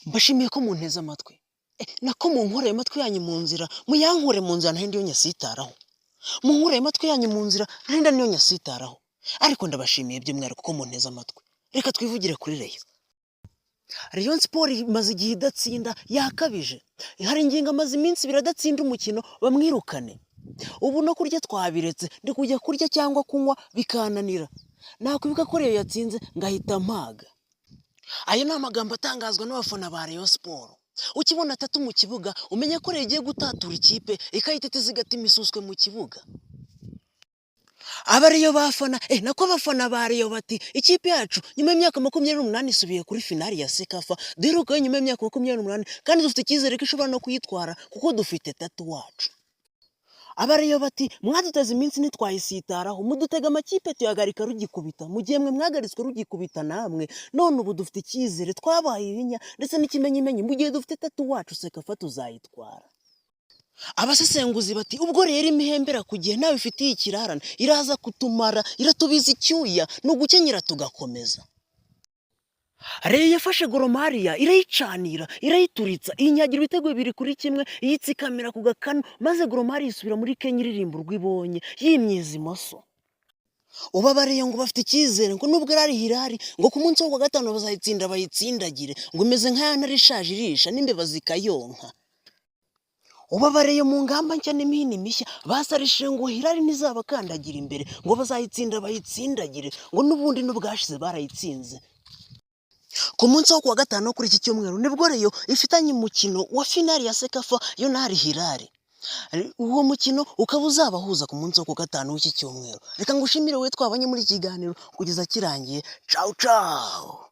Mbashimiye ko munteze amatwi. Nako munkureye amatwi yanyu mu nzira, muyankure mu nzira ntahindi yo nyasitaraho. Munkureye amatwi yanyu mu nzira ntahindi niyo nyasitaraho. Ariko ndabashimiye by'umwihariko ko munteze amatwi. Reka twivugire kuri Rayon. Rayon Sport imaze igihe idatsinda, yakabije. Hari ingingo amaze iminsi 2 adatsinda umukino, bamwirukane. Ubu no kurya twabiretse, ndi kujya kurya cyangwa kunywa bikananira. Nakwibuka ko Rayon yatsinze ngahita mpaga. Ayo ni amagambo atangazwa n'abafana ba Rayon Sport. Ukibona atatu mu kibuga, umenya ko Rayon igiye gutatura ikipe, ikayititiza igatima isuswe mu kibuga. Abariyo bafana, nako abafana ba Rayon bati: "Ikipe yacu nyuma y'imyaka 28 isubiye kuri finali ya CECAFA, duherukayo nyuma y'imyaka 28, kandi dufite icyizere ko ishobora no kuyitwara kuko dufite Tatu wacu." Abariyo bati: "Mwaduteze iminsi ntitwayisitaraho, mudutega amakipe tuyagarika rugikubita, mu gihe mwe mwagaritswe rugikubita namwe. None ubu dufite icyizere, twabaye ibinya ndetse n'ikimenyimenyi, mu gihe dufite Tatu wacu, CECAFA tuzayitwara." Abasesenguzi bati: "Ubwo rero imihembera ku gihe ntawe ifitiye ikirarane, iraza kutumara, iratubiza icyuya, ni ugukenyera tugakomeza." Rayon yafashe Gor Mahia irayicanira, irayituritsa, iyinyagira ibitego 2-1, iyitsikamira ku gakanu, maze Gor Mahia isubira muri Kenya iririmba urwo ibonye, yimyiza imoso. Ubu abariyo ngo bafite icyizere ngo nubwo Al Hilal, ngo ku munsi wo kuwa gatanu bazayitsinda bayitsindagire, ngo imeze nka ya ntare ishaje irisha n'imbeba zikayonka. Ubu abariyo mu ngamba nshya n'imihini mishya basarishije ngo Hilal ntizabakandagira imbere, ngo bazayitsinda bayitsindagire, ngo n'ubundi n'ubwashize barayitsinze. Ku munsi wo kuwa gatanu kuri iki cyumweru nibwo Rayon ifitanye umukino wa finali ya CECAFA yo na Al Hilal. Uwo mukino ukaba uzabahuza ku munsi wo ku gatanu w'iki cyumweru. Reka ngushimire wowe twabanye muri iki kiganiro kugeza kirangiye. Cawu cawu.